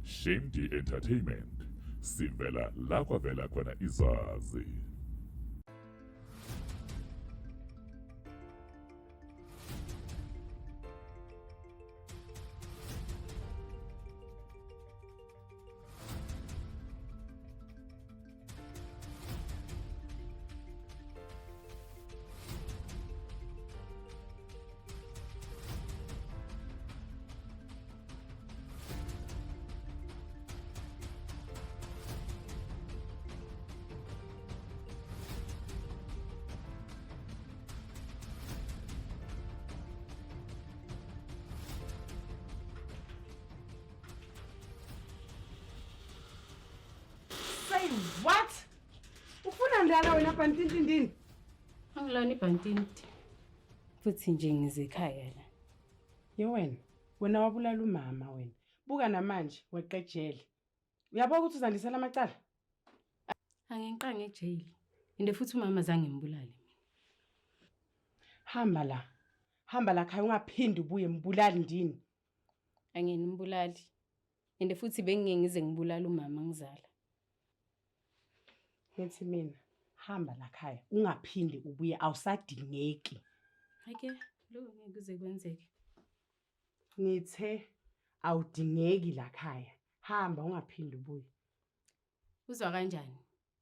Shame D Entertainment sivela la kwavela khona izazi. Say what? Ufuna ndala wena bhantintindini? Angilona ibhantinti. Futhi nje ngize ekhaya la. Ye wena, wena wabulala umama wena. Buka namanje weqe ejele. Uyabona ukuthi uzandisela amacala? Anginqange ejele. Ende futhi umama zange ngimbulale mina. Hamba la. Hamba la khaya ungaphindi ubuye mbulali ndini. Anginimbulali. Ende futhi bengingeke ngize ngibulale umama ngizala. Ngithi mina hamba la khaya ungaphindi ubuye awusadingeki. Ake lokho ngeke kuze kwenzeke. Ngithe awudingeki la khaya. Hamba ungaphindi ubuye. Uzwa kanjani?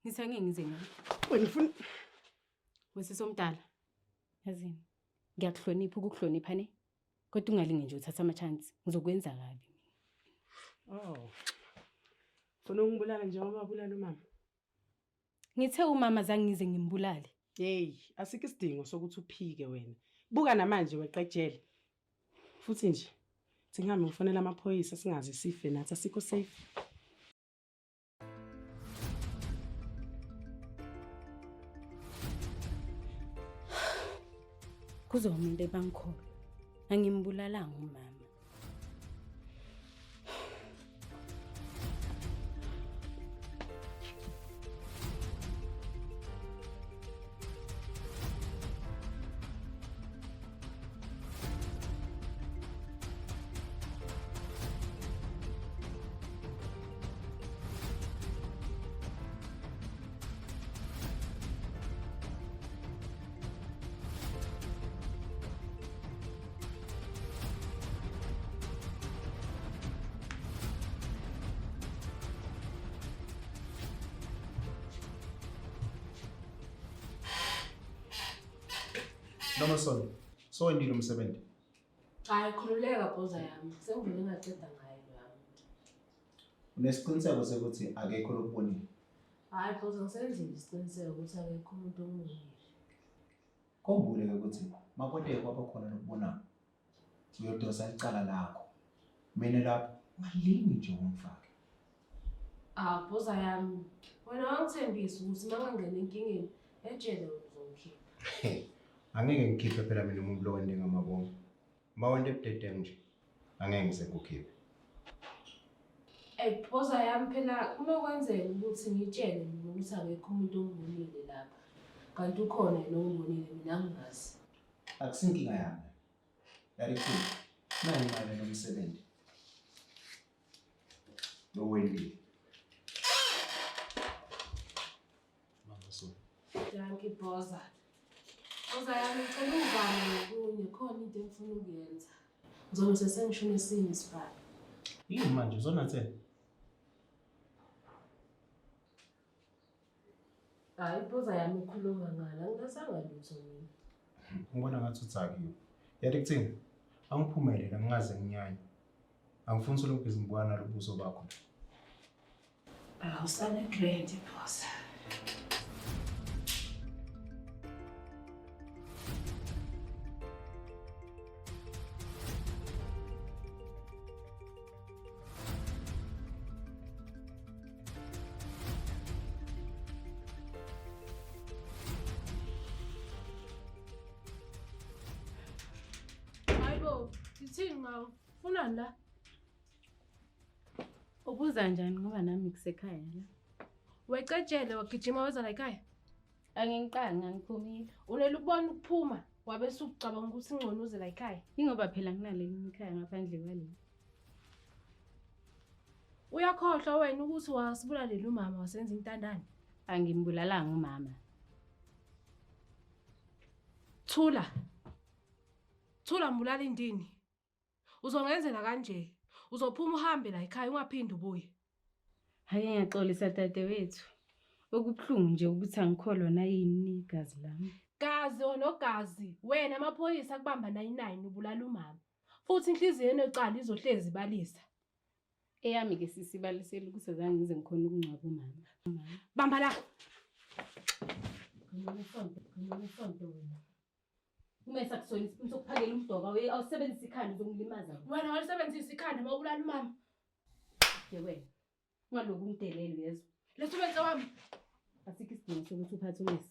Ngithi angeke ngize ngami. Wena ufuna Wesisi omdala. Yazini. Ngiyakuhlonipha ukukuhlonipha ne. Kodwa ungalinge nje uthatha ama chance. Ngizokwenza kabi mina. Oh. Ufuna ukungibulala njengoba wabulala umama? Ngithe umama zange ngize ngimbulale. Hey, asikho isidingo sokuthi uphike wena. Buka namanje weqejele. Futhi nje singahambe ngifonela amaphoyisa singaze sife nathi asikho safe. Kuzomele bangikholwe. Angimbulalanga umama. Noma sona, sowendile umsebenzi. Hayi khululeka bhoza yami. Sengivele ngaqeda ngaye lo yami. Unesiqiniseko sokuthi akekho lokubonile. Hayi bhoza ngisenzile isiqiniseko ukuthi akekho umuntu ongibonile. Khumbule-ke ukuthi makwenteke kwaba khona lokubonayo, uyodosa icala lakho. Mina lapho ungalingi nje ungifake. Ah bhoza yami. Wena wangithembisa ukuthi uma ngangena enkingeni ejele wena uzongikhipha. Angeke ngikhiphe phela mina umuntu lo wente ngamabomu. Uma wente budedengu nje, angeke ngize ngikukhiphe. Ey bhoza yami phela uma kwenzeka ukuthi ngitshele mina ukuthi akekho umuntu ongibonile lapha. Kanti ukhona yena ongibonile mina angingazi. Akusinkinga yami. Yalikhulu. Nayi imali nomsebenzi. Lo wendile. Mama so. Dankie bhoza. Bhoza yami ngicela ungivale ngokunye khona into engifuna ukuyenza. Ngizobe sesengishona esinye isibalo. Yini manje uzonathela? Hayi ibhoza yami ikhuluma ngala ngingasanga lutho mina. Ngibona ngathi udzakiwe. Yathi kuthini? Angiphumele la ngingaze nginyanye. Angifuni solokhu ngizibuka nalobuso bakho. Awusale grand ibhoza. Hayibo, ithini ngawo? Funani la? Ubuza njani ngoba nami kusekhaya la? Wecejele wagijima weza la ekhaya? Angingiqangi angiphumile. Unele ukubona ukuphuma wabe sukucabanga ukuthi ngcono uze la ekhaya. Ingoba phela nginale elinye ikhaya ngaphandle kwaleli. Uyakhohlwa wena ukuthi wasibulalela umama wasenza intandane. Angimbulalanga umama. Thula. Thula mbulala indini. Uzongenzela kanje. Uzophuma uhambe la ekhaya ungaphindi ubuye. Hhayi ngiyaxolisa dadewethu. Okubuhlungu nje ukuthi angikholwa nayini igazi lami. Gazi onogazi, wena amaphoyisa akubamba 99 ubulala umama. Futhi inhliziyo enecala izohlezi ibalisa. Eyami ke sisi ibalisela ukuthi azange ngize ngikhona ukungcwaba umama. Bamba la. Ngimesonto wena. Uma sakusona isipuni sokuphakela umdoka awusebenzisa ikhanda uzongilimaza. Wena walisebenzisa ikhanda mawubulala umama. Ke wena. Ungaloku ungidelele uyezwa. Letha umense wami. Asikho isidingo sokuthi uphathe umese.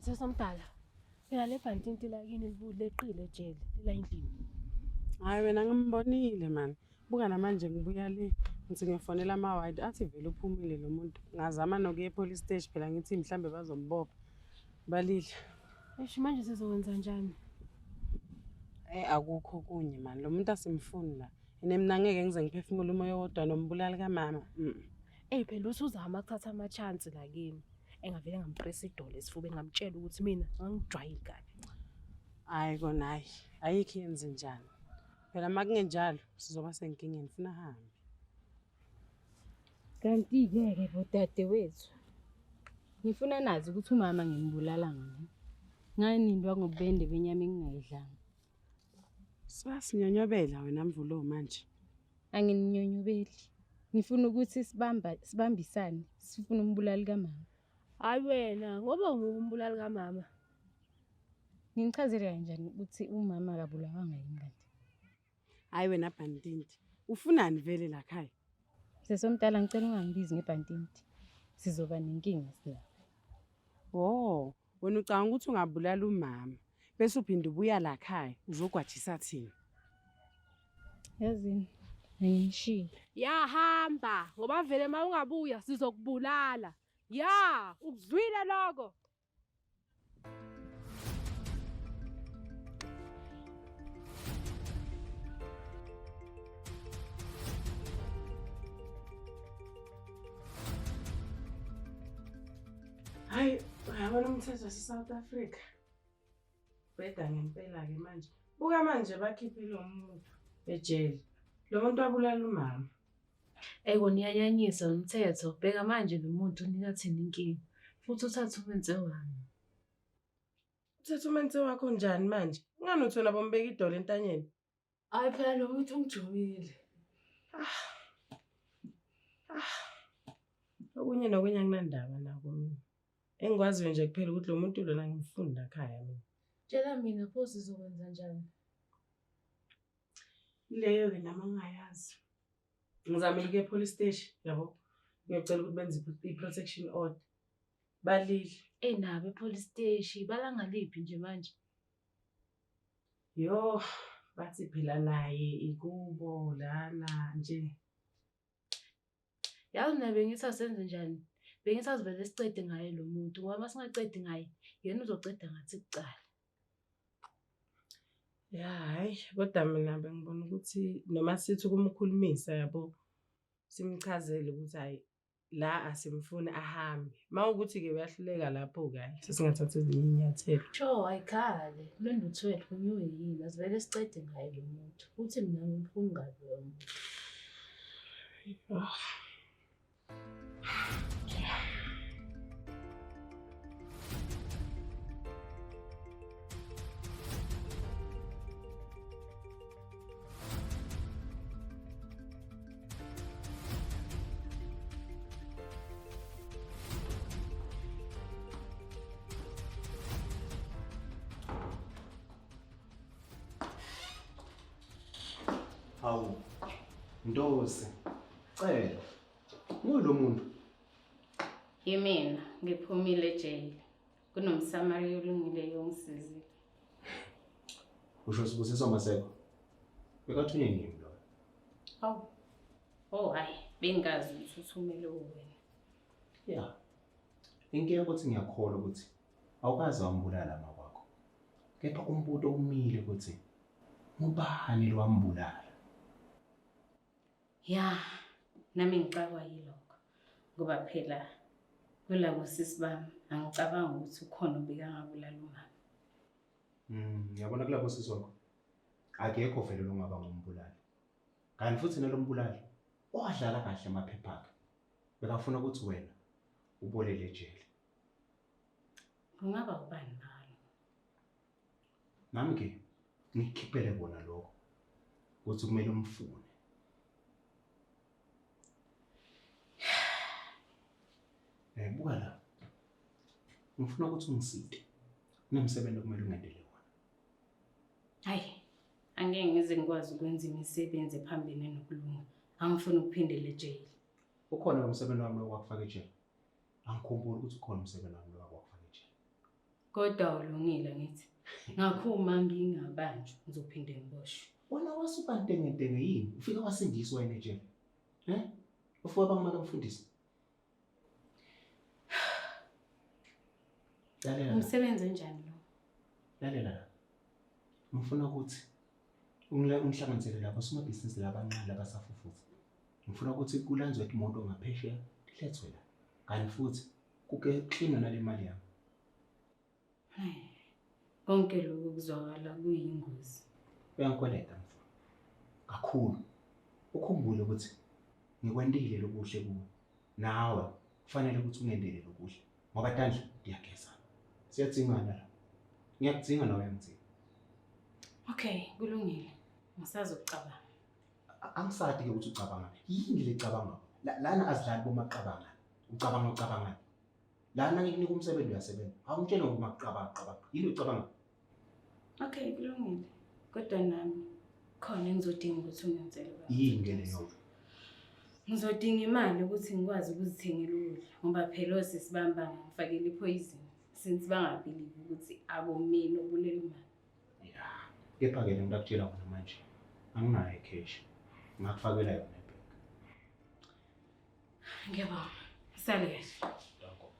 Sesomdala. Phela le bhantinti la kini leqile ejele la endlini. Hayi wena ngimbonile man. Buka namanje ngibuya le ngithi ngifonela ama-wide athi vele uphumile lo muntu. Ngazama nokuya e-police station phela ngithi mhlambe bazombopha. Balile. Eish manje sizokwenza njani? Akukho kunye man. Lo muntu asimfuni la. Ene mina ngeke ngize ngiphefumule umoya owodwa nombulali kamama. Phela usuzama ukuthatha ama-chance la kimi. Engavele ngampressa idolo esifubeni ngamtshela ukuthi mina angijwayeli kabi. Hayi kona hayi. Ayikho yenze njani. Phela makungenjalo sizoba senkingeni funa ahambe. Kanti-ke ke bodadewethu. Ngifuna nazi ukuthi umama ngimbulala ngani. Nganindwa ngobubende benyama engingayidlanga. Sasinyonyobela wena Mvulo manje. Angininyonyobeli. Ngifuna ukuthi sibambisane, sifune umbulali kamama. Hayi wena ngoba ungumbulali kamama. Ngichazele kanjani ukuthi umama akabulawanga yini kanti? Hayi wena bhantinti. Ufunani vele la khaya? Sesomdala ngicela ungangibizi ngebhantinti. Sizoba nenkinga sinawe. Oh, wena ucabanga ukuthi ungabulala umama bese uphinde ubuya la khaya uzogwajisa thina. Yazini, angishiye. Yahamba ngoba vele mawungabuya sizokubulala. Ya, ukuzwile lokho. Hayi, uyabona umthetho wase-South Africa. Bheda ngempela-ke manje. Buka manje bakhiphe lo muntu ejele. Lo muntu wabulala umama. Ey niyanyanyisa umthetho. Bheka manje lo muntu unika thina inkinga. Futhi uthatha umenze wami. Uthatha umenze wakho njani manje? Ngani uthi wena bombeka idolo entanyeni? Hayi phela lo muntu ungijumile. Okunye nokunye anginandaba nako mina. Engikwaziyo nje kuphela ukuthi lo muntu lona ngimfuni la ekhaya mina. Tshela mina pho sizokwenza njani? Leyo-ke nami angingayazi. Ngizamile ukuya e-police station yabo. Ngiyocela ukuthi benze i-protection order. Balile. Nabo e-police station balangaliphi nje manje? Yo, bathi phela naye ikubo lana nje. Yazi mina bengithi asenze njani? Bengithi asivele sicede ngaye lo muntu ngoba masingacedi ngaye yena uzoceda ngathi kucala. Ya hayi, kodwa mina bengibona ukuthi noma sithi ukumkhulumisa yabo simchazele ukuthi hayi la asimfuni ahambe. Mawukuthi-ke uyahluleka lapho-ke hayi sesingathatha ezinye iy'nyathelo. Sho ayikhale, kulenda u-12 kunyuwe yini, asivele sicede ngaye lo muntu. Futhi mina ngimfuni kabi lo muntu. Hawu, Ndosi, cela, ngulo muntu. Yimina, ngiphumile ejele. Kunomsamariya olungileyo ongisizile. Usho Sibusiso Maseko. Bekathunywe ngimi lo. Hawu. Oh hayi, bengazi ukuthi uthumele wena. Ya. Inkinga ukuthi ngiyakholwa ukuthi awukaze wambulala makwakho. Kepha umbuto umile ukuthi ngubani lo wambulala? Ya, nami ngixakwa yilokho. Ngoba phela kulabo sisi bami angicabangi ukuthi ukhona obekangabulala umama. Yabona kulabo sisi wakho akekho vele longaba ngumbulali. Kanti futhi nalombulali wadlala kahle amaphepha akhe. Bekafuna ukuthi wena ubolele ejele. Kungaba ubani balo? Nami ke ngikhiphele bona lokho ukuthi kumele umfune. Buka la. Ngifuna ukuthi ungiside. Kunemsebenzi okumele ungendele wona. Hayi, angeke ngize ngikwazi ukwenza imisebenzi ephambene nokulunga. Angifuni ukuphindela ejele. Ukhona lo msebenzi wami lo wakufaka ejele? Angikhumbuli ukuthi ukhona umsebenzi wami lo wakufaka ejele. Kodwa ulungile ngithi. Ngakho uma ngingabanjwa ngizophinde ngiboshwe. Wena wasuka ntengentenge yini? Ufika wasindiswa yini ejele? Eh? Ufika bangimaka mfundisi. Lalela. Umsebenzi onjani lo? Lalela la. Ngifuna ukuthi ungihlanganisele lapho somabhizinisi labancane labasafufusa. Ngifuna ukuthi kulandzwe imoto ngaphesheya ilethwe la. Kanti futhi kuke klinwe nale mali yami. Hayi. Konke lokhu kuzwakala kuyingozi. Uyangikweleta mfo. Kakhulu. Ukhumbule ukuthi ngikwentile lokuhle kuwe. Nawe kufanele ukuthi ungendele lokuhle ngoba tandla ndiyagezana. Siyadzingana la. Ngiyakudzinga nawe uyangidzinga. Okay, kulungile. Ngisazokucabanga. Angisadi ke ukuthi ucabanga. Yini le cabanga? Lana azidlali bomaqabanga. Ucabanga ucabanga. Lana ngikunika umsebenzi uyasebenza. Awungitshele ngomaqabanga qabanga. Yini ucabanga? Okay, kulungile. Kodwa nami khona engizodinga ukuthi ungenzele baba. Yini ke leyo? Ngizodinga imali ukuthi ngikwazi ukuzithengela ukudla ngoba phela osisi bami bangifakela ipoison since bangabelieve ukuthi akumina obulela umama. Ya. Kepha ke ngakutshela khona manje. Anginayo cash. Ngakufakela yona ebhenki. Ngiyabonga. Sale kahle. Danko.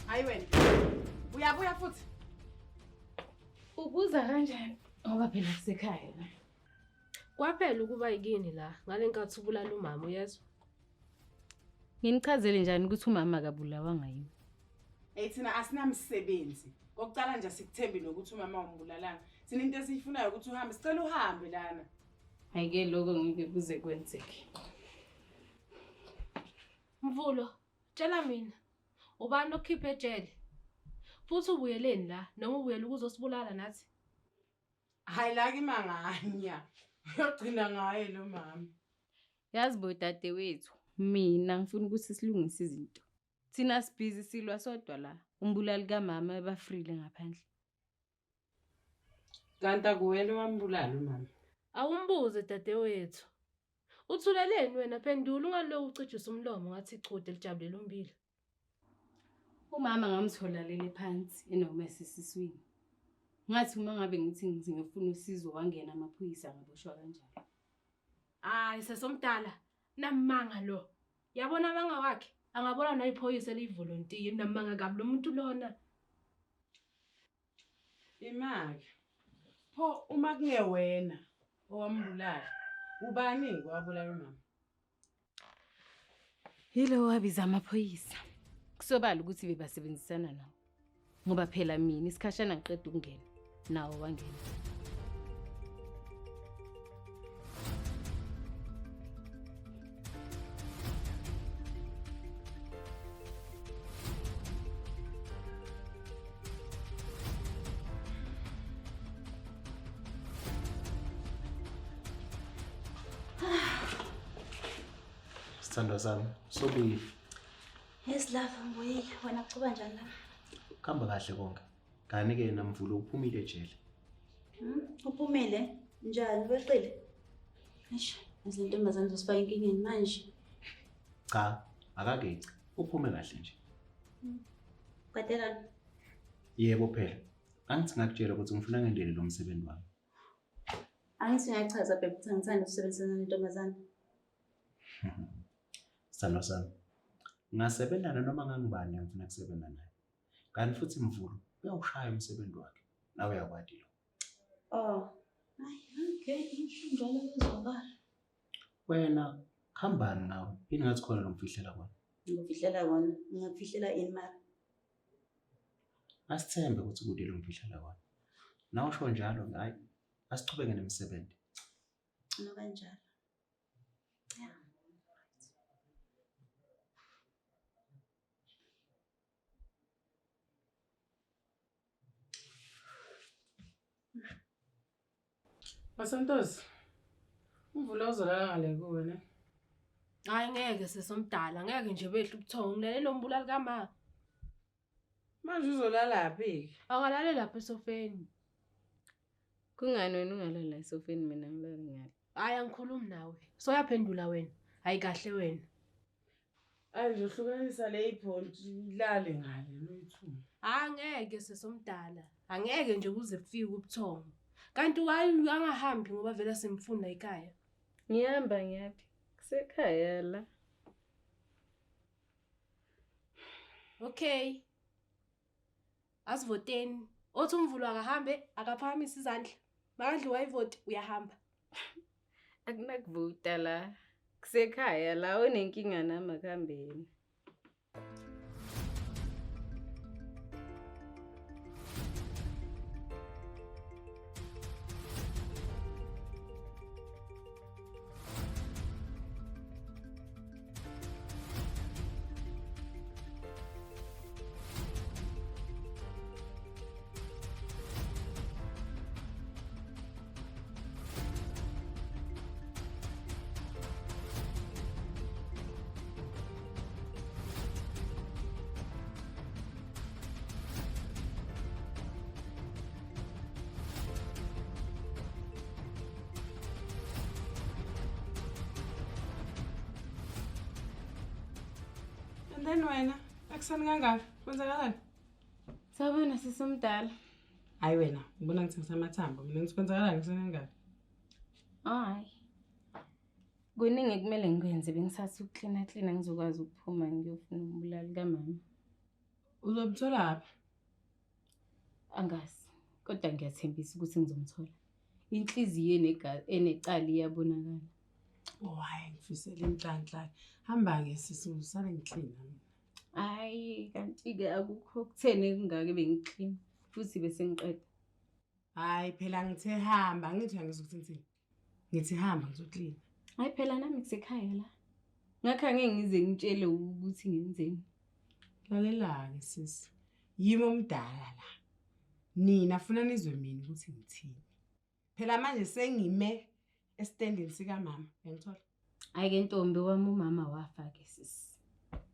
Hayi wena. Uyabuya futhi. Ubuza kanjani? Ngoba phela kusekhaya la. Kwaphela ukuba yikini la ngale nkathi ubulala umama uyezwa? Nginichazele njani ukuthi umama akabulawanga yimi? Hey thina asinamsebenzi. Kokuqala nje sikuthembi nokuthi umama umbulalanga. Sina into esiyifunayo ukuthi uhambe, sicela uhambe lana. Ayike lokho ngeke kuze kwenzeke. Mvulo, tshela mina. Ubani okhiphe ejele? Futhi ubuyeleni la noma ubuyele ukuzosibulala nathi? Hayi la kimanganya. Uyogcina ngaye lo mama. Yazi bodadewethu, mina ngifuna ukuthi silungise izinto. Thina sibhizi silwa sodwa la. Umbulali kamama ebafrile ngaphandle. Kanti akuwena wambulala umama. Awumbuze dadewethu. Uthuleleni wena phendula ungaloku ucijisa umlomo ngathi ichude lijabulela umbila. Umama ngamthola lele phansi enomese esiswini. Ngathi uma ngabe ngithi ngifuna usizo wangena amaphoyisa ngaboshwa kanjalo. Hayi sesomdala namanga lo. Yabona amanga wakhe angabona nayiphoyisa eliyivolontiya namanga kabi lo muntu lona. Imake. Pho uma kungewena owambulala ubani owabulala umama? Yilo wabiza amaphoyisa. Kusobala ukuthi bebasebenzisana nawo. Ngoba phela mina isikhashana ngiqeda ukungena nawo wangena. Sithandwa sami, sobuyile. Yes love, ngibuyile. Wena kuchuba njani la? Kuhamba kahle konke. Kani ke namvulo uphumile ejele. Uphumile? Njani? Weqile? Eish, izintombazane zosifaka enkingeni manje. Cha, akakeci. Uphume kahle nje. Kwatelani? Yebo phela. Angithi ngakutshela ukuthi ngifuna ngendele lo msebenzi wami. Angithi ngiyachaza babe ukuthi angithandi ukusebenzisana nentombazane. Sithandwa sami. Ngingasebenzana noma ngangibani engifuna kusebenza naye. Kanti futhi Mvulo uyawushaya umsebenzi wakhe. Nawe uyakwati lo. Oh. Hayi, okay, ngisho njalo kuzwakala. Wena khambani nawe. Yini ngathi khona lomfihlela kona? Ngikufihlela kona. Ngingakufihlela ini mara? Asithembe ukuthi kude lomfihlela kona. Nawe usho njalo hayi asichubeke nemisebenzi. Ngcono kanjalo. Yeah. Masantozi, uMvula uzolala ngale kuwe ne? Hhayi ngeke sesomdala, ngeke nje behle ubuthongo. Ngilale nombulali kama. Manje uzolalaphi-ke? Akalale lapha esofeni. Kungani wena ungalala esofeni mina ngilale ngale? Hhayi angikhulumi nawe. Soyaphendula wena. Hhayi kahle wena. Ayi nje uhlukanisa le ibhonti ilale ngale noyithume. Hhayi angeke sesomdala. Angeke nje kuze kufike ubuthongo. Kanti why angahambi ngoba vele simfuna ekhaya. Ngihamba ngiyaphi? Kusekhaya la. Okay. Asivoteni. Othi uMvulo akahambe, akaphakamise izandla. Makadliwa ivoti uyahamba. Akunakuvota la. Kusekhaya la onenkinga nami akuhambeni. And then wena, ekuseni kangaka, kwenzakalani? Sawubona sisomdala. Hayi wena, ngibona ngithengisa amathambo. Mina ngithi kwenzakalani ekuseni kangaka? Hayi. Kuningi ekumele ngikwenze bengisathi ukuklina klina ngizokwazi ukuphuma ngiyofuna umbulali kamama. Uzomthola phi? Angazi, kodwa ngiyathembisa ukuthi ngizomthola. Inhliziyo enecala iyabonakala. Oh hayi ngifisela inhlanhla. Hamba-ke sisi usale ngiklina mina. Hhayi, kanti-ke akukho kutheni kungake bengiklina futhi bese ngiqeda. Hayi phela ngithe hamba, angithi angizwa ukuthi ngithini. Ngithi hamba ngizoklina. Hhayi phela nami kusekhaya la. Ngakho angeke ngize ngitshele ukuthi ngenzeni. Lalela-ke sisi, yimi omdala la. Nina funa nizwe mina ukuthi ngithini. Phela manje sengime esitendini sikamama, uyangithola? Hhayi-ke ntombi wami umama wafa-ke sisi.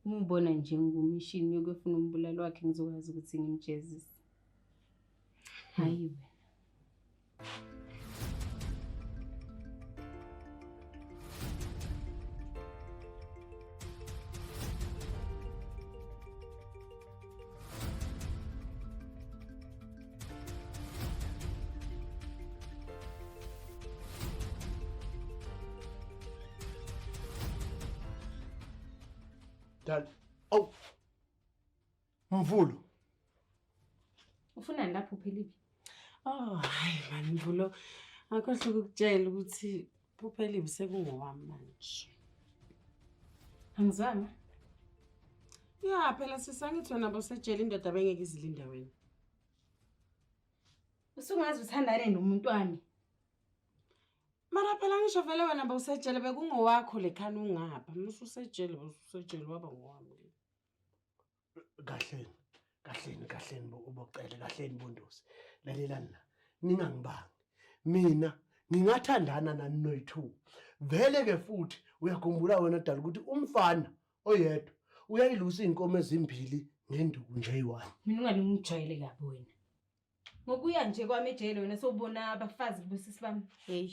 Ungibona nje ngumishini yokuyofuna umbulali wakhe ngizokwazi ukuthi ngimjezise. Hhayi wena. Dad. Oh. Mvulo. Ufunani lapho Philiphi? Oh, hayi mani Mvulo. Akhohle ukukutshela ukuthi uPhelibi sekungowami manje. Angizwanga. Ya phela sisangithi wena bosejele indoda bengeke izilinde wena. Usungaze uthandane nomuntu wami. Mara phela ngisho vele wena bowusejele bekungowakho lekhani ungapha. Mususejele bowusejele waba ngowami. Kahleni. Kahleni kahleni bocele kahleni bondosi. Lalelani la. Ningangibangi. Mina ngingathandana nani noyi-2. Vele ke futhi uyakhumbula wena dala ukuthi umfana oyedwa uyayilusa iy'nkomo ezimbili ngenduku nje eyi-one. Mina ungalungijwayele kabi wena. Ngokuya nje kwami ejele wena sowubona abafazi kubosisi bami. Hey.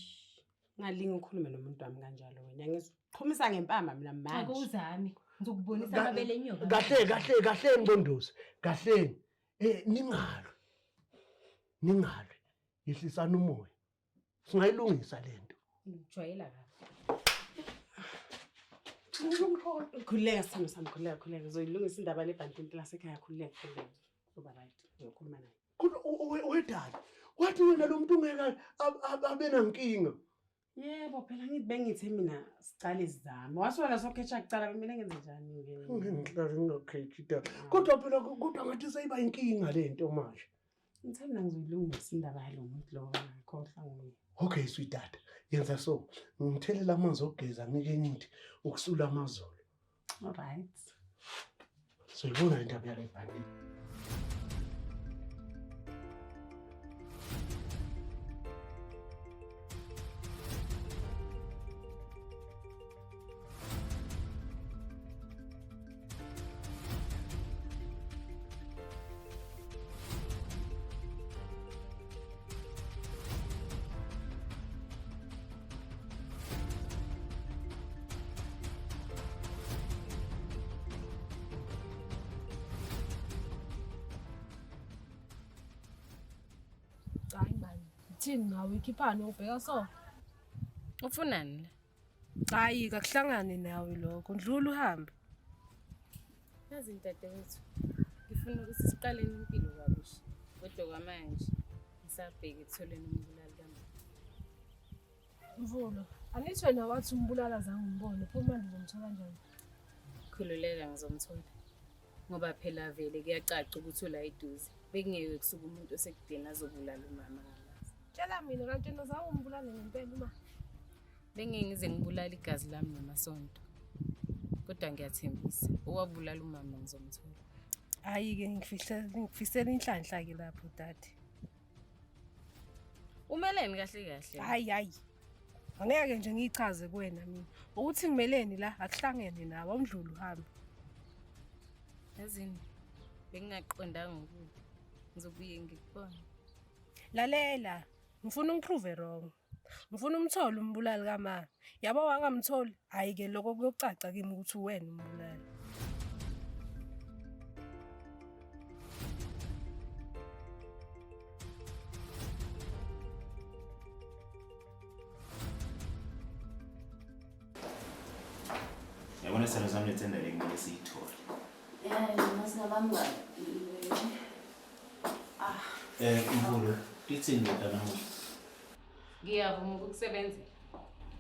Ungalingi ukhulume nomuntu wami kanjalo wena. Ngizoqhumisa ngempama mina manje. Akuzami. Ngizokubonisa amabele enyoka. Kahle kahle kahleni Bondosi. Kahleni. Ningalwi. Ningalwi. Yehlisana umoya. Singayilungisa lento. Ngijwayela kabi. Khululeka sithando sami, khululeka, khululeka. Ngizoyilungisa indaba lebhantinti lasekhaya, khululeka, khululeka. Uzoba right. Ngizokhuluma naye. Wedala, wathi wena lo muntu ungeke abe nankinga. Yebo phela ngithi bengithe mina sicale sizame. Wathi wena sokhetha kucala kumele ngenze njani ke? Ngihlale ngingakhethi dala. Kodwa phela kodwa ngathi seyiba inkinga lento manje. Ngithe mina ngizoyilungisa indaba yalo muntu lo ngakhohlwa nguye. Okay sweetheart, yenza so. Ngithelele amanzi okugeza ngike ngithi ukusula amazolo. All right. Soyibona indaba yale bhandi. Hayi mani, ithini ngawe ikhiphani ubheka so? Ufunani? Hayi, kakuhlangane nawe lokho. Ndlula uhambe. Yazi dadewethu, ngifuna ukuthi siqaleni impilo kabusha. Kodwa kwamanje ngisabheke ekutholeni umbulali kamama. Mvulo, angithi wena wathi umbulala zange umbone, pho manje uzomthola kanjani? Khululeka ngizomthola. Ngoba phela vele kuyacaca ukuthi ula eduze. Bekungeke kusuke umuntu osekudeni azobulala umama ngamazi. Tshela mina kanti wena zange umbulale ngempela uma. Bengeke ngize ngibulale igazi lami namasonto. Kodwa ngiyathembisa, owabulala umama ngizomthola. Hayi-ke ngifisela inhlanhla-ke lapho dade. Umeleni kahle kahle? Hayi hayi. Angeke nje ngiyichaze kuwena mina. Ukuthi ngimeleni la akuhlangene nawe awundluli uhambe. Yazini, bengingaqondanga ngokubi. Ngizobuye ngikubone. Lalela, ngifuna ungiprove wrong. Ngifuna umthole umbulali kama. Yabo wangamtholi, hayi ke lokho kuyocaca kimi ukuthi uwena umbulali. Yabona sithando sami lethenda le kumele siyithole. Masingabamba. Mvulo, lithini ndoda namuhla? Ngiyavuma ukukusebenzela.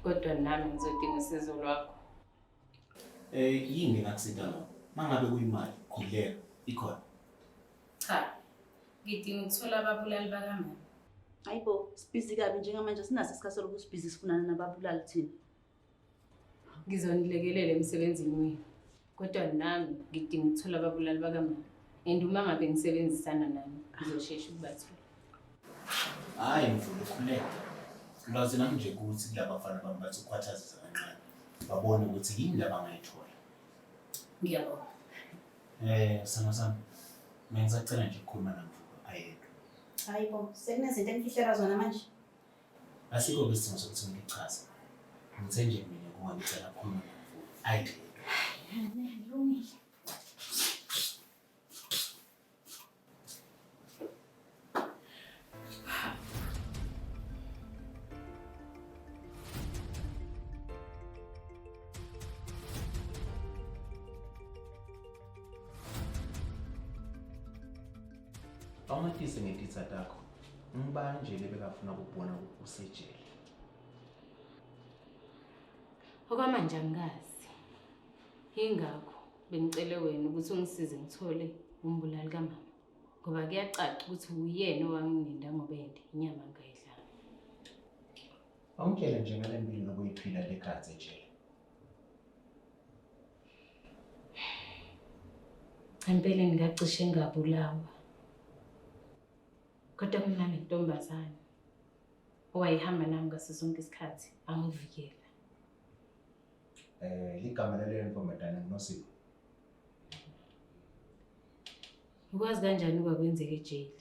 Kodwa nami ngizodinga usizo lwakho. Yini engakusita ngakho? Mangabe kuyimali, khululeka, ikhona. Cha. Ngidinga ukuthola ababulali bakamama. Hayibo, sibhizi kabi njengamanje sinaso isikhathi sokuthi sibhizi sifunana nababulali thina. Ngizonilekelela emsebenzini wenu. Kodwa nami ngidinga ukuthola ababulali bakamama. And uma ngabe ngisebenzisana nami, ngizoshesha ukubathola. Hayi Mvulo, khululeka. Lwazi nami nje ukuthi kulaba bafana bami bathi ukhwathazisa kancane. Babone ukuthi yini laba angayithola. Ngiyabonga. Sithando sami, mina ngisacela nje ukukhuluma naMvulo ayedwa. Hayibo, sekunezinto enifihlela zona manje. Asikho-ke isidingo sokuthi ngichaze. Ngithe nje mina kuwe ngicela ukukhuluma naMvulo ayedwa. Kulungile. Awungatise ngetitsa takho. Ngibani nje lebekafuna ukubona usejele? Okwamanje angikazi. Yingakho bengicele wena ukuthi ungisize ngithole umbulali kamama. Ngoba kuyacaca ukuthi uyena owangininda ngobende inyama ngayidlanga. Awungitshele nje ngale mpilo lokuyiphila lekhathi ejele. Empeleni ngacishe ngabulawa. Kodwa kunale ntombazane owayehamba nami ngaso sonke isikhathi angivikela. Ligama laleyo ntombazane nguNosipho. Ukwazi kanjani ukwakwenzeka ejele?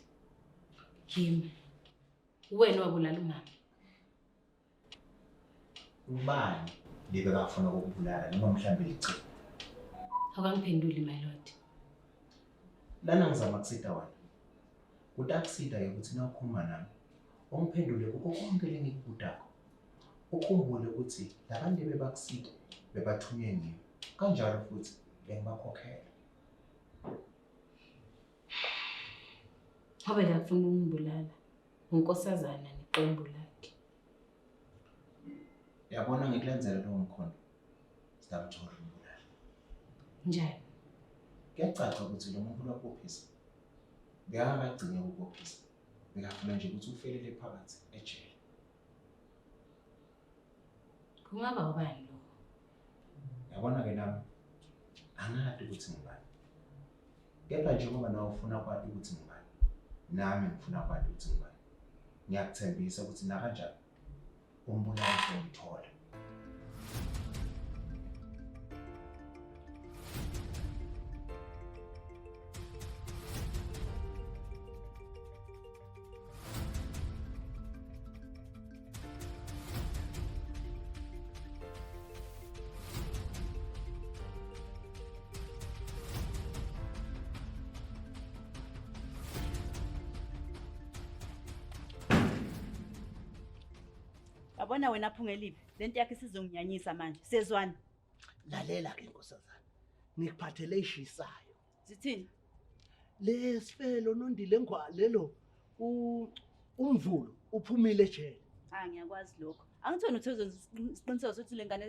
Yimi. Wena wabulala umama. Ubani lebekafuna ukukubulala noma mhlambe licebo? Awukangiphenduli my lord. Lana ngizama kusita wena. Kutakusita-ke ukuthi nawukhuluma nami ungiphendule kukho konke lengikubudako. Ukhumbule ukuthi labantu bebakusita bebathunywe ngimi. Kanjalo futhi bengibakhokhela. Ngoba la kufuna ukungibulala. Unkosazana neqembu lakhe. Yabona ngikulandzela lowo mkhondo. Sitamthola umbulali. Njani? Kuyacaca ukuthi lo muntu lwakubophisa. Bekangakagcini ukubophisa. Bekafuna nje ukuthi ufelele phakathi ejele. Kungaba ubani lo? Yabona-ke nami angadi ukuthi ngubani. Kepha njengoba nawe ufuna kwati ukuthi ngubani, nami ngifuna kwati ukuthi ngubani. Ngiyakuthembisa ukuthi nakanjani umbulali uzomthola. Yabona wena Phungeliphi, lento yakhe isizonginyanyisa manje. Sezwana. Lalela ke nkosazana. Ngikuphathele ishisayo. Sithini? Lesifelo nondile ngwa lelo umvulo uphumile ejele. Ah ngiyakwazi lokho. Angithoni uthe uzenza isiqiniseko sokuthi le ngane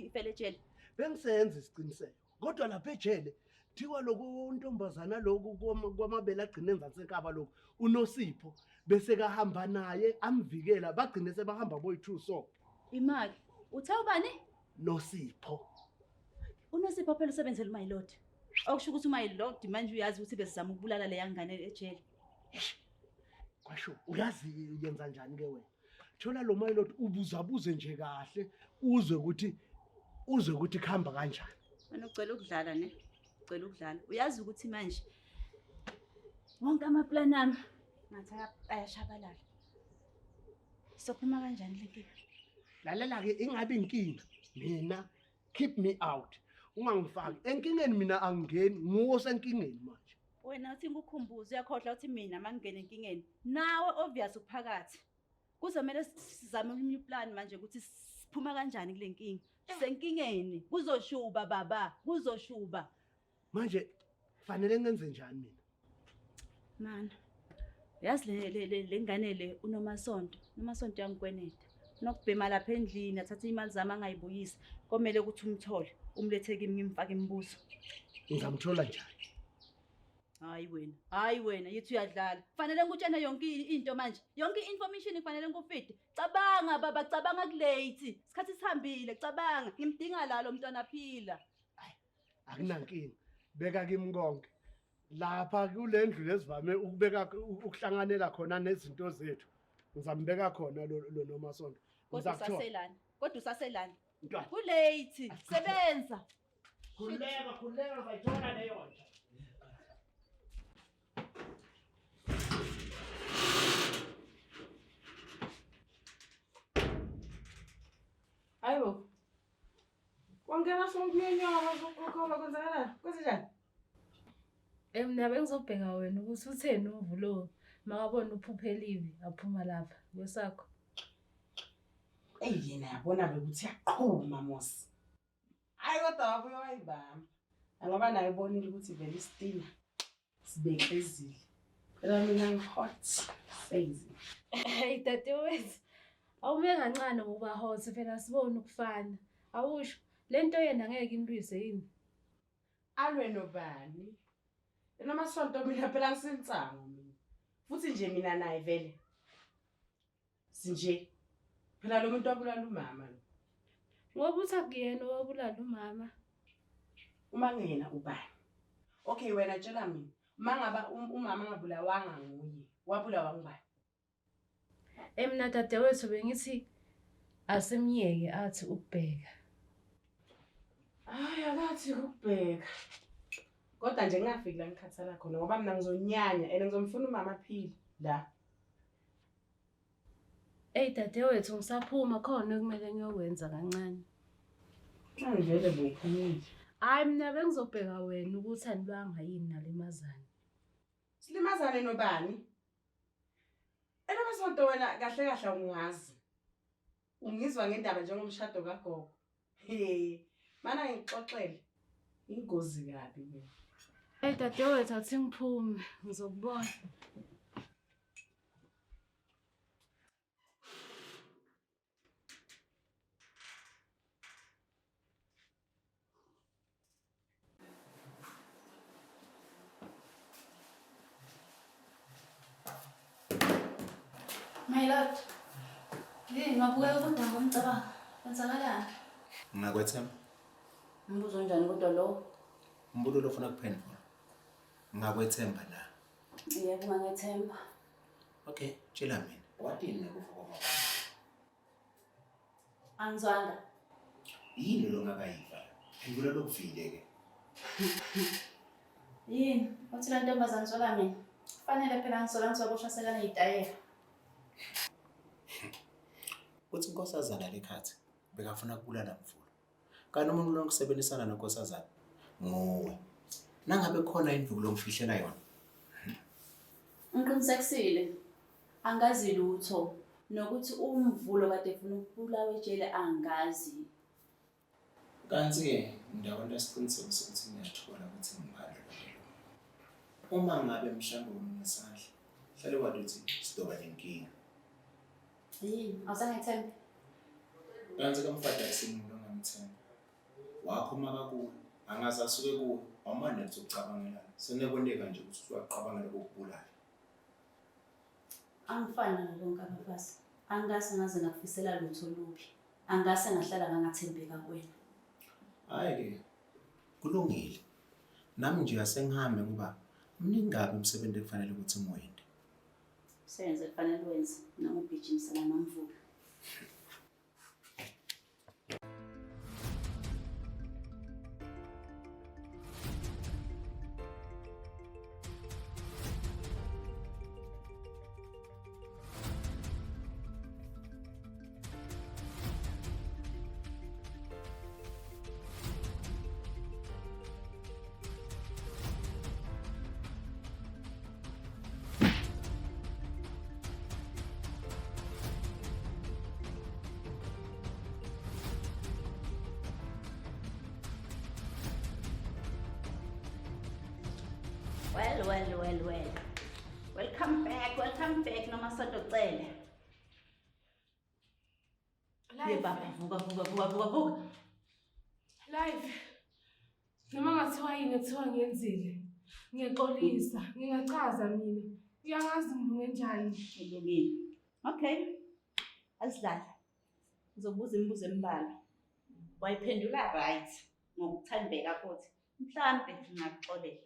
ifele ejele. Bengisenza isiqiniseko. Kodwa lapha ejele thiwa lokhu ntombazana lokhu kwamabele agcine enzansi enkaba lokhu uNosipho bese kahamba naye amvikela bagcine sebahamba boyi-2 so. Imali. Uthe ubani? Nosipho. uNosipho phela usebenzela uMy Lord. Okusho ukuthi uMy Lord manje uyazi ukuthi besizama ukubulala leya ngane ejele. Kwasho uyazi uyenza njani ke wena? Thola lo My Lord ubuzabuze nje kahle uzwe ukuthi kuhamba kanjani. Wena ucela ukudlala ne? Ucela ukudlala. Uyazi ukuthi manje wonke amaplan ami ngathi ayashabalala. Sophuma kanjani le nkinga? Lalela ke ingabe inkinga mina keep me out. Ungangifaki enkingeni mina angingeni nguwo senkingeni manje. Wena uthi ngikukhumbuze uyakhohlwa uthi mina mangingena enkingeni. Nawe obvious uphakathi. Kuzomela sizame new plan manje ukuthi siphuma kanjani kule nkinga. Senkingeni kuzoshuba baba, kuzoshuba. Manje fanele ngenze njani mina? Mana. Yazi le ngane le uNomasonto, uNomasonto uyangikweneta. Nokubhema lapha endlini athathe imali zami angayibuyisi. Komele ukuthi umthole, umlethe kimi ngimfake imibuzo. Ngizamthola njani? Hayi wena, hayi wena, yithi uyadlala. Fanele ngikutshene yonke into manje. Yonke information kufanele ngikufide. Cabanga baba, cabanga kulate. Isikhathi sihambile, cabanga. Ngimdinga la lo mntwana aphila. Hayi, akunankinga. Beka kimi konke. Lapha kule ndlu lesivame ukubeka ukuhlanganela khona nezinto zethu. Ngizambeka khona lo Nomasonto. Kodwa usaselana. Kodwa usaselana. Kulate. Sebenza. Khuleka, khuleka bayithola leyo nto. Hayibo. Wangena sonke unyaka kwenzakalani? Kwenzenjani? Mina bengizobheka wena ukuthi utheni umvulo makabona uphuphe elibi aphuma lapha kwesakho. Eyi yena yabona bekuthi yaqhuma mos. Hayi kodwa wabuye wayibamba. Ngoba naye ubonile ukuthi vele isitina sibekezile. Phela mina ngi-hot crazy. Hey dadewethu, awume kancane ngokuba hot phela sibone ukufana. Awusho lento yena ngeke imlwise yini? Alwe nobani? Nomasonto mina phela ngisinsango mina. Futhi nje mina naye vele sinje. Phela lo muntu wabulala umama lo. Ngoba uthi akuyena owabulala umama. Uma ngiyena ubani? Okay wena tshela mina. Uma ngaba umama angabulawanga nguye, wabulawa ngubani? Mina dadewethu bengithi asimyeke athi ukubheka. Hayi akathi ukubheka. Kodwa nje ngingafiki la ngikhathala khona ngoba mina ngizonyanya and ngizomfuna umama aphile la. Eyi dadewethu ngisaphuma khona okumele ngiyokwenza kancane. Manje vele bowuphumile. Hhayi mina bengizobheka wena ukuthi anilwanga yini nalimazane. Silimazane nobani? Elomasonto wena kahle kahle awungazi. Ungizwa ngendaba njengomshado kagogo. He, mana ngikuxoxele. Ingozi kabi mina. Eyi dadewethu athi ngiphume ngizokubona. My lord, yini wabukeka kodwa ngomcabango. Kwenzakalani? Ngingakwethemba. Umbuzo onjani kodwa lowo? Umbulo lofuna kuphendula. Ngingakwethemba na? Yebo, ungangethemba. Okay, tshela mina. Watini ngekufa kwamama? Angizwanga. Yini lo ngakayiva? Phendula lokuvile ke. Yini? Uthi la ntombazane ngisola mina. Kufanele phela ngisola ngizoboshwa sekaneyitayela. Uthi inkosazana lekhathi bekafuna kubulala Mvulo. Kanti umuntu lo ngisebenzisana nonkosazana nguwe. Nangabe khona induku longifihlela yona. Ngiqinisekisile. Angazi lutho nokuthi uMvulo kade efuna ukubulawa ejele angazi. Kanti-ke ndawonye siqiniseko sokuthi ngiyathola ukuthi ngibani lo lo. Uma ngabe mhlawumbe unesandla, hlale wazi ukuthi sidoba nenkinga. Yini? Awusangethembi? Kanti kamfada akusimuntu ongamthemba. Waphuma kakuwe, angaze asuke kuwe, awumane nje ukucabangelana. Senekwenteka nje ukuthi usuwaqabangela ukukubulala. Angifani nabo bonke abafazi. Angikase ngaze ngakufisela lutho olubi. Angikase ngahlala ngangathembeka kuwena. Hhayi-ke, kulungile. Nami nje asengihambe ngoba mningi kabi umsebenzi ekufanele ukuthi ngiwente. Umsebenzi ekufanele uwenze noma ugijimisana noMvulo. Well, well, well, well. Welcome back, welcome back Nomasonto Cele. Ye baba, vuka, vuka, vuka, vuka, vuka. Life. Noma ngathiwa yini kuthiwa ngiyenzile. Ngiyaxolisa, ngingachaza mina. Uyangazi ngilunge njani. Ulungile. Okay. Asidlale. Ngizokubuza imibuzo embalwa. Wayiphendula right ngokuthembeka futhi. Mhlambe ngingakuxolela.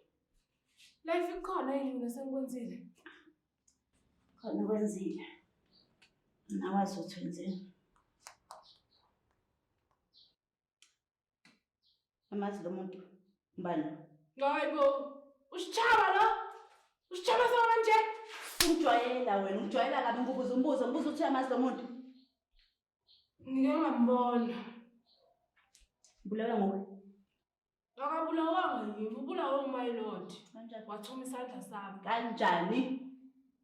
Life ikhona yini mina sengikwenzile? Khona kwenzile. Nawazi ukuthi wenzeni. Amazi lo muntu ubani? Hayi bo. Usitshaba lo. Usitshaba soma nje. Ungijwayela wena, ungijwayela kabi ngikubuza umbuzo, ngibuza ukuthi uyamazi lo muntu. Ngike ngambona. Ubulawa nguwe. Akabulawanga yimi, ubulawe uMy Lord. Kanjani? Wathuma isandla sami. Kanjani?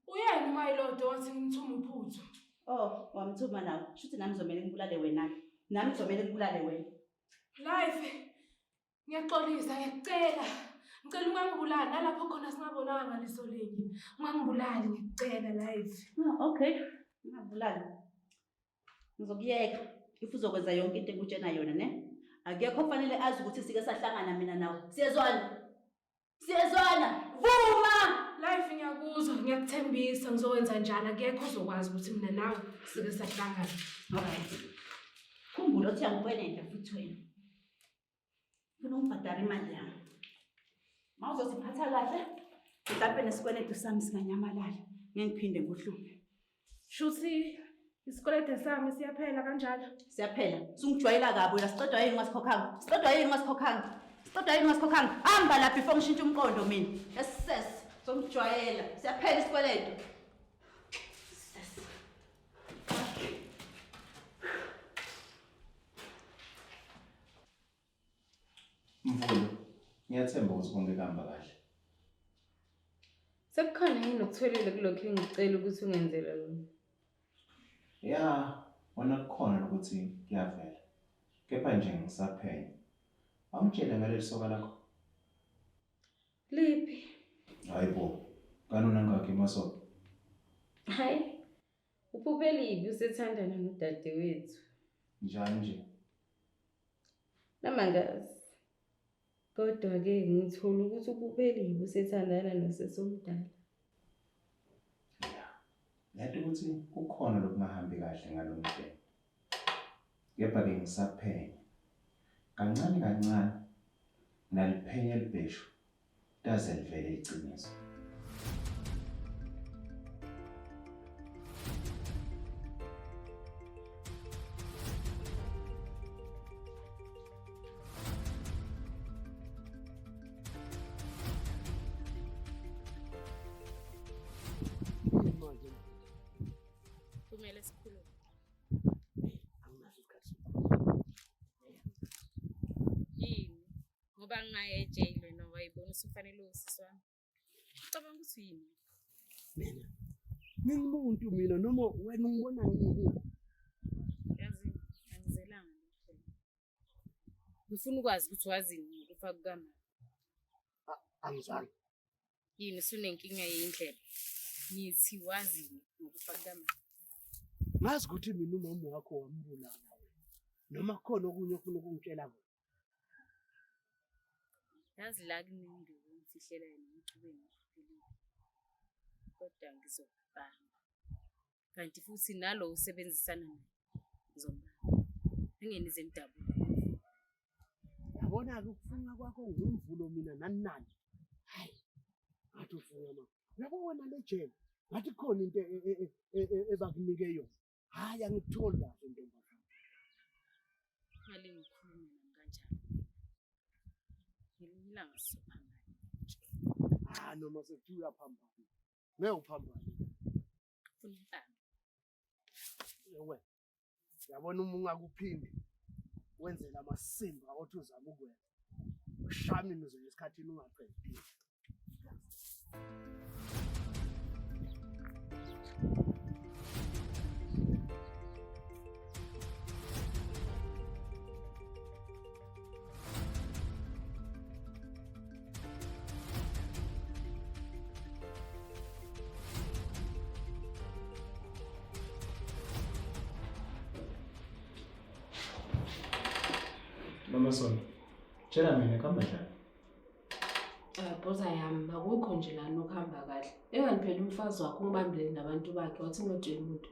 Uyena uMy Lord owathi ngimthume uphuthu. Oh, wamthuma nawe. Shuthi nami ngizomele ngibulale wena. Nami ngizomele ngibulale wena. Life. Ngiyaxolisa, ngiyakucela. Ngicela ungangibulali nalapho khona singabonanga ngaliso linye. Ungangibulali ngikucela life. Oh, okay. Ngingabulali. Ngizokuyeka if uzokwenza yonke into engikutshena yona ne. Akekho kufanele azi ukuthi sike sahlangana mina nawe. Siyezwana. Siyezwana. Vuma! Life ngiyakuzwa, ngiyakuthembisa ngizokwenza njani akekho uzokwazi ukuthi mina nawe sike sahlangana. Alright. Khumbula ukuthi uyangikweneta futhi wena. Funa ungibhadare imali yami. Ma uzoziphatha kahle, mhlampe nesikweletu sami singanyamalala. Ngeke ngiphinde ngikuhluphe. Shuthi isikwelede sami siyaphela kanjalo. Siyaphela. Sungijwayela kabi wena. Siqedwa yini ungasikhokhanga? Siqedwa yini ungasikhokhanga? Siqedwa yini ungasikhokhanga? Hamba la before ngishintshe umqondo mina. Esses, songijwayela. Siyaphela isikweletu. Sis. Mvulo, ngiyathemba ukuthi konke kuhamba kahle. Sekukhona yini okutholile kulokhu engicela ukuthi ungenzele kona? Ya, wona kukhona ukuthi kuyavela. Kepha nje ngisaphenya. Awungitshele ngaleli soka lakho. Liphi? Hayi bo, kanona ngakhi masoka. Hayi. Uphuphe libi usethandana nodadewethu. Njani nje? Nami angazi. Kodwa-ke ngithola ukuthi uphuphe libi usethandana nosesi omdala. Ya. Ngiyati ukuthi kukhona lokungahambi kahle ngalo mndeni. Kepha-ke ngisaphenya. Kancane kancane naliphenya libheshu taze livele iqiniso. Manje Kumele sikhulume. anginaso isikhathi sokukhuluma. Yini? Ngoba ngingaye ejele wena wayibona usufanele usisi wami. Ucabanga ukuthi yini? Mina ngingumuntu mina noma wena ungibona ngiyini? Yazi angizelanga lokho. Ngifuna ukwazi ukuthi wazini ngokufa kukamama. Angizwanga. Yini usunenkinga yendlela? Ngithi wazini ngokufa kukamama. Ngazi ukuthi mina umama wakho wambulala wena. Noma kukhona okunye ofuna ukungitshela kona. Yazi la kuningi ngifihlela yena ngichubeke ngikuphelile. Kodwa ngizokubamba. Kanti futhi nalo usebenzisana naye ngizombamba. Angenize ngidabule. Yabona-ke ukufunga kwakho ngumvulo mina nani nani. Hayi, ngathi ufunga ma. Uyabona le jele, ngathi kukhona into ebakunike yona. Hhayi, angikutholi kahle ntombazane. Ungalinge ukhulume nami kanjalo. Ngelinye ilanga sizophambana. Ah, noma sekuthiwa uyaphambana. Ngeke uphambane. Funa impama. Ewe. Yabona uma ungakuphindi wenze lamasimba othi uzama ukwenza. Ushaya mina uzoya esikhathini ungaqedile. Mama Sonto, tshela mina kuhamba njani? Bhoza yami, akukho nje lana okuhamba kahle. Engani phela umfazi wakho ungibambile nabantu bakhe wathi ngingatsheli muntu.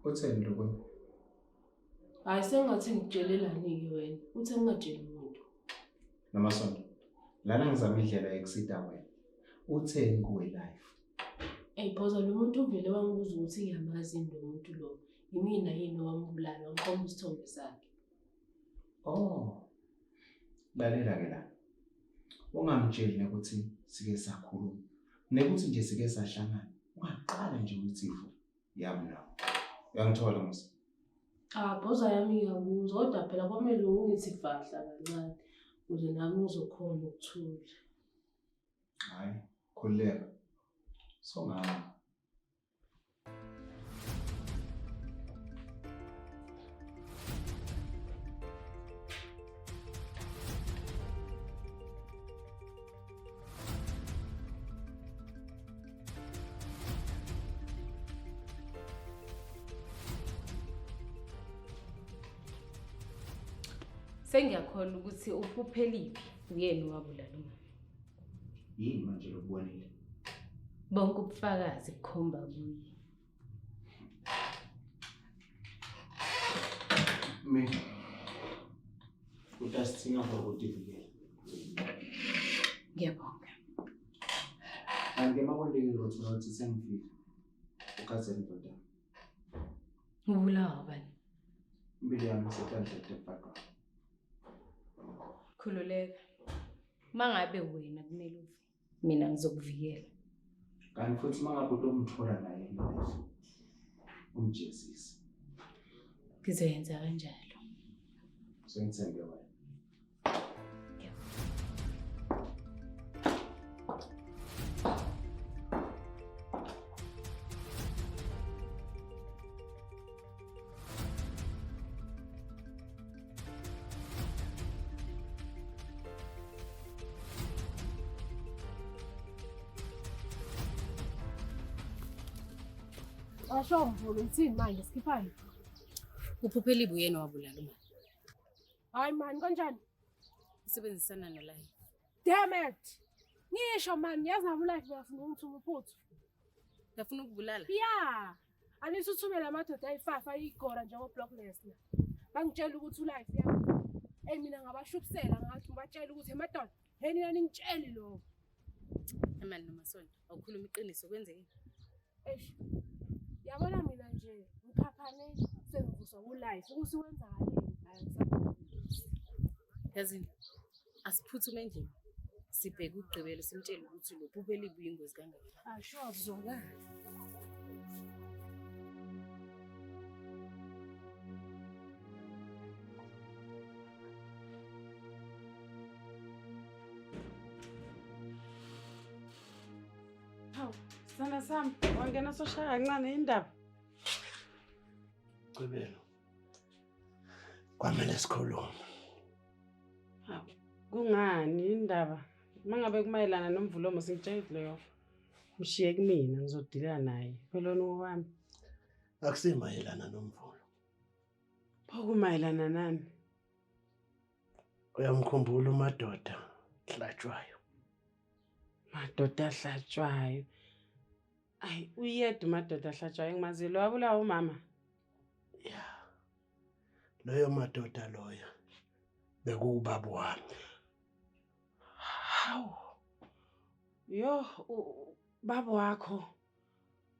Utheni lo kuwe? Hhayi sengathi ngikutshelelani-ke wena. Uthe ngingatsheli muntu. Mama Sonto, lana ngizama indlela yokusida wena. Utheni kuwe life? Eyi Bhoza, lo muntu uvele wangibuza ukuthi ngiyamazi yini lo muntu lo. Yimina yini owambulala, wangikhomba isithombe sakhe. Oh. Lalela ke la. Ungamtsheli nokuthi sike sakhuluma. Nekuthi nje sike sahlangana. Ungaqala nje ukuthi ifu yami nawe. Uyangithola musa? Cha, Bhoza yami ngiyakuzwa, kodwa phela kwamele ungithi fahla kancane ukuze nami ngizokhona ukuthula. Hayi, khululeka. Songami. Sengiyakholwa ukuthi uphuphe liphi uyena owabulala umama. Yini manje lokubonile? Bonke ubufakazi bukhomba kuye. Mina utasithinga for ukutivikela. Ngiyabonga. Kanti ke makwendekile uthola ukuthi sengifile. Ukhathele ndoda. Ubulawa bani? Impilo yami isetandleni tebhaqwa. Khululeka. Mangabe wena kumele uve, mina ngizokuvikela. Kanti futhi mangabe utomthola naye life umjezise. Ngizoyenza kanjalo. Sengithembe wena. Ngiyabonga. Asho Mvulo uthini manje sikhiphani? Uphuphela ibuyena wabulala umama. Hayi mani kanjani? Usebenzisana noLife. Damn it! Ngisho mani yazi nami uLife uyafuna ungithuma uphuthu. Ngafuna ukubulala. Yeah. Angithi uthumele amadoda ayi-5 ayigora njengo-Block Lesnar. Bangitshela ukuthi uLife ya. Ey mina ngabashubisela ngathi ngibatshela ukuthi emadoda, hey nina ningitsheli lokho. Emani noMasonto, awukhuluma iqiniso kwenzekeni? Eish. Yabona mina nje ngiphaphame sengivuswa uLife ukuthi wenzakaleni la ngisakhumbuli. Yazini, asiphuthume endlini. Sibheke ugqibelo simtshele ukuthi lo phupho elibi uyingozi kangaka. Asho kuzwakala. Hawu, sana sami, wangena soshaya kancane indaba. Gqibelo. Kwamele sikhulume. Hawu, kungani indaba? Mangabe kumayelana nomvulomo singitshela leyo. Mshiye kumina ngizodila naye. Phela owami. Akusimayelana nomvulo. Pho kumayelana nani? Uyamkhumbula umadoda hlatshwayo. Madoda ahlatshwayo. Ayi, uyedwa umadoda ahlatshwayo engimazile wabulawa umama. Ya. Loyo madoda loyo bekuwubaba wami. Hawu. Yo, baba wakho.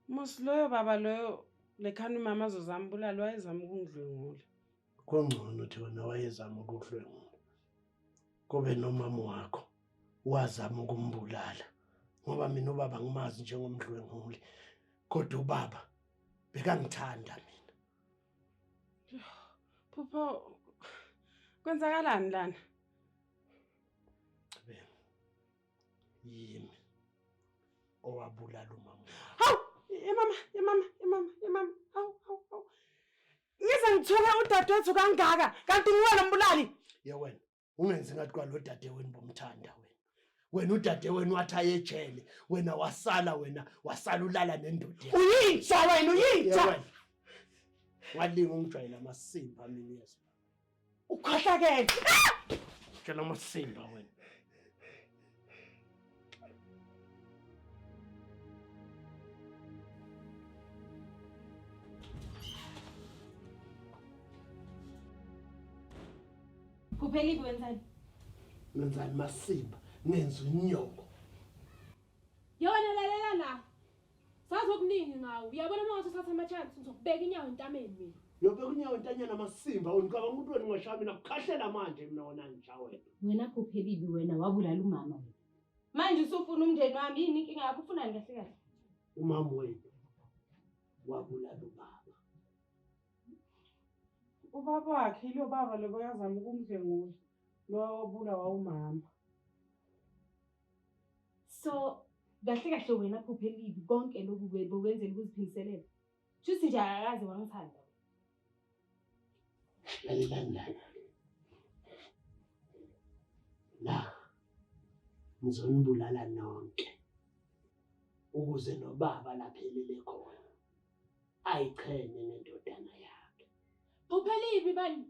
Musi loyo baba loyo lekhani umama azozama ubulala wayezama ukungidlwengula. Kungcono ukuthi wena wayezama ukukudlwengula. Kube nomama wakho wazama ukumbulala. Ngoba mina ubaba ngimazi njengomdlwenguli. Kodwa ubaba bekangithanda mina. Phupho, kwenzakalani lana? Gqibelo. Yimi owabulala umama. Hawu, emama, emama, emama, emama. Hawu, hawu, hawu. Ngize ngithuke udadewethu kangaka, kanti nguwe lo mbulali. Ye wena, ungenzi ngathi kwalo dadewenu bomthanda wena. Wena udadewenu wathi aye ejele, wena wasala wena, wasala ulala nendoda yakho. Uyinja wena, uyinja. Ye wena. Walinga ungijwayela amasimba mina uyezwa. Ukhohlakele. Tshela amasimba wena. Kuphela wenzani? Ngenzani masimba? Ngenza unyoko. Yona lalela la. Sazi okuningi ngawe. Uyabona uma ungathatha ama-chance ngizokubeka inyawo entameni mina. Uyobeka unyawo entanyeni amasimba, unicabanga ukuthi wena ungashaya mina kukhahlela manje mina wona nja wena. Wena Phuphelibi wena wabulala umama wena. Manje usufuna umndeni wami yini inkinga yakho ufunani kahle kahle? Umama wenu wabulala ubaba. Ubaba wakhe ilo baba lo bekazama ukumdlwengula. Lo wabulawa umama. So kahle kahle wena Phuphelibi konke lokhu bokwenzela ukuziphindiselela. Shuthi nje akakaze wangithanda. Lalelani lana. La ngizonibulala nonke ukuze nobaba laphelele khona ayichene nendodana yakhe. Phuphelibi bani?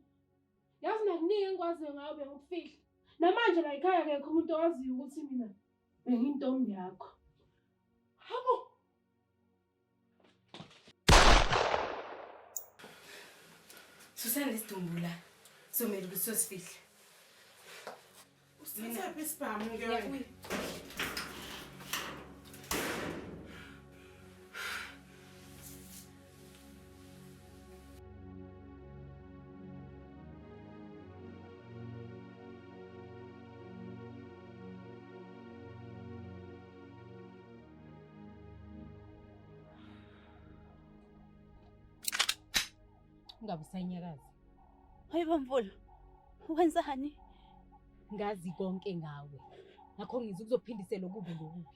Yazi nakuningi engikwaziyo ngawe bengikufihla. Namanje la ekhaya akekho umuntu owaziyo ukuthi mina bengiyintombi yakho. Hawu! Susani lesidumbu la. Somele ukuthi siyosifihla. Usithathephi isibhamu ke wena? Ngiyabuya. Ungabe usanyakaza. Hayi bo Mvulo, wenzani? Ngazi konke ngawe. Ngakho ngiza ukuzophindisela okubi ngokubi.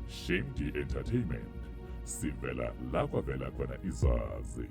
Shame D Entertainment. Sivela la kwavela khona izazi.